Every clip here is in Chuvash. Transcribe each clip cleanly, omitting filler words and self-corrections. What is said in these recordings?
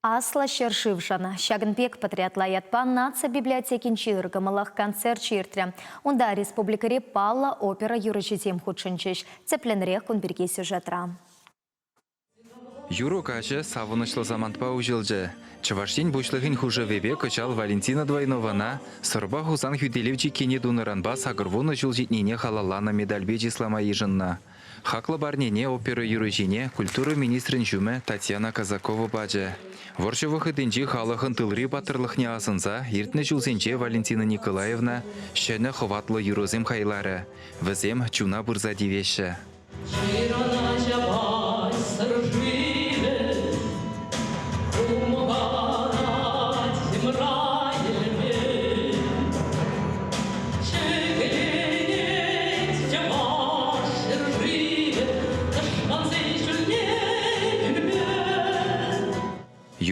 Аслӑ ҫӗршывшӑн ҫакӑн пек патриотла ятпа наци библиотекинчи ыркӑмӑллӑх концерчӗ иртрӗ. Унта республикӑри паллӑ опера юрӑҫисем хутшӑнчӗҫ. Тӗплӗнрех кун пирки сюжетра. Юрӑ каҫӗ савӑнӑҫлӑ самантпа уҫӑлчӗ. Чӑваш Ен Пуҫлӑхӗн хушӑвӗпе кӑҫал Валентина Двойнована Сӑрпа Хусан хӳтӗлев чиккине тунӑранпа 80 ҫул ҫитнине халалланӑ медальпе чыслама йышӑннӑ. Хаклӑ парнене опера юрӑҫине культура министрӗн ҫумӗ Татьяна Казакова пачӗ. Вӑрҫӑ вӑхӑтӗнчи халӑхӑн тылри паттӑрлӑхне асӑнса иртнӗ ҫулсенче Валентина Николаевна ҫӗнӗ хӑватлӑ юрӑсем хайларӗ. Вӗсем чуна пырса тивеҫҫӗ. Ҫырана ҫапать сӗршывӗ, хумханать йӑмра йӗлме. Ҫӗкленет чӑваш ҫӗршывӗ тӑшмансен ҫулне пӳлме.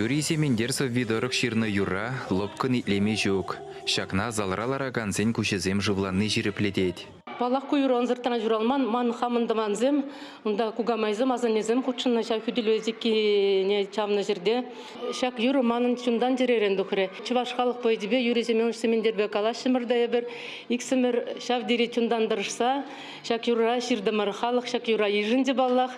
Юрий Сементер сӑвви тӑрӑх ҫырнӑ юрра лӑпкӑн итлеме ҫук. Ҫакна залра ларакансен куҫӗсем шывланни ҫирӗплетет. Паллах, ку юрӑ ӑнсӑртран ҫуралман. Ман хамӑн тӑвансем, унта кукамайсем, асаннесем хутшӑннӑ ҫав хӳтӗлев чиккине чавнӑ ҫӗрте. Ҫак юрӑ манӑн чунтан чӗререн тухрӗ. Чӑваш халӑх поэчӗпе Юрий Семенович Сементерпе калаҫрӑмӑр та эпир. Иксӗмӗр ҫав тери чунтан тӑрӑшса ҫак юрра ҫыртӑмӑр. Халӑх ҫак юрра йышӑнчӗ паллах.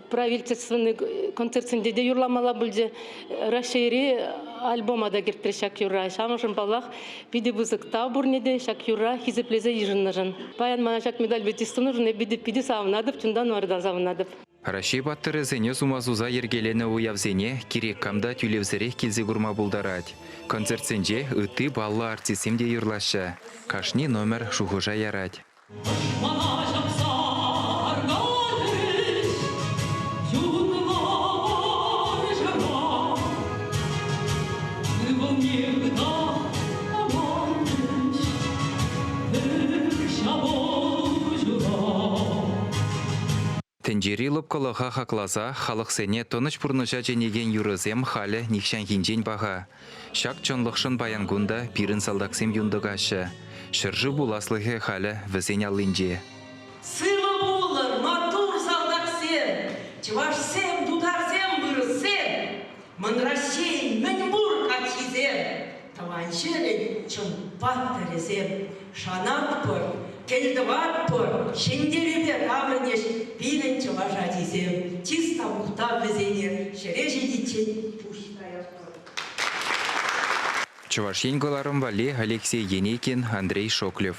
Правительственный концертсенче те юрламалла пулчӗ. Раҫҫейри альбома та кӗртрӗ ҫак юрра. Ҫавӑншӑн, паллах, питӗ пысӑк тав пурне те ҫак юрра хисеплесе йышӑннӑшӑн. Паян мана ҫак медальпе чыс тунӑшӑн эпӗ питӗ, питӗ савӑнатӑп, чунтан вартан савӑнатӑп. Раҫҫей паттӑрӗсене сума суса йӗркеленӗ уявсене кирек кам та тӳлевсӗрех килсе курма пултарать. Концертсенче ытти паллӑ артистсем те юрлаҫҫӗ. Кашни номер шухӑша ярать. Тӑшмана ҫапса аркатрӗҫ, юнлӑ вӑрҫӑра. Ывӑлне ытах амантрӗҫ пӗр ҫапӑҫура. Тӗнчери лӑпкӑлӑха хакласа халӑхсене тӑнӑҫ пурнӑҫа чӗнекен юрӑсем халӗ нихҫанхинчен паха. Ҫак чӑнлӑхшӑн паян кун та пирӗн салтаксем юн тӑкаҫҫӗ. Ҫӗршыв пуласлӑхӗ халӗ вӗсен аллинче. Сывӑ пулӑр, маттур салтаксем, чӑвашсем, тутарсем, вырӑссем, Мӑн Раҫҫейӗн мӗнпур каччисем, тӑван ҫӗрӗн чӑн паттӑрӗсем. Шанатпӑр, кӗлтӑватпӑр, ҫӗнтерӳпе таврӑнӗҫ пирӗн чӑваш ачисем. Чыс та мухтав вӗсене ҫӗре ҫитиччен пуҫ таятпӑр. Чӑваш Ен кӑларӑм валли Алексей Енейкин, Андрей Шоклев.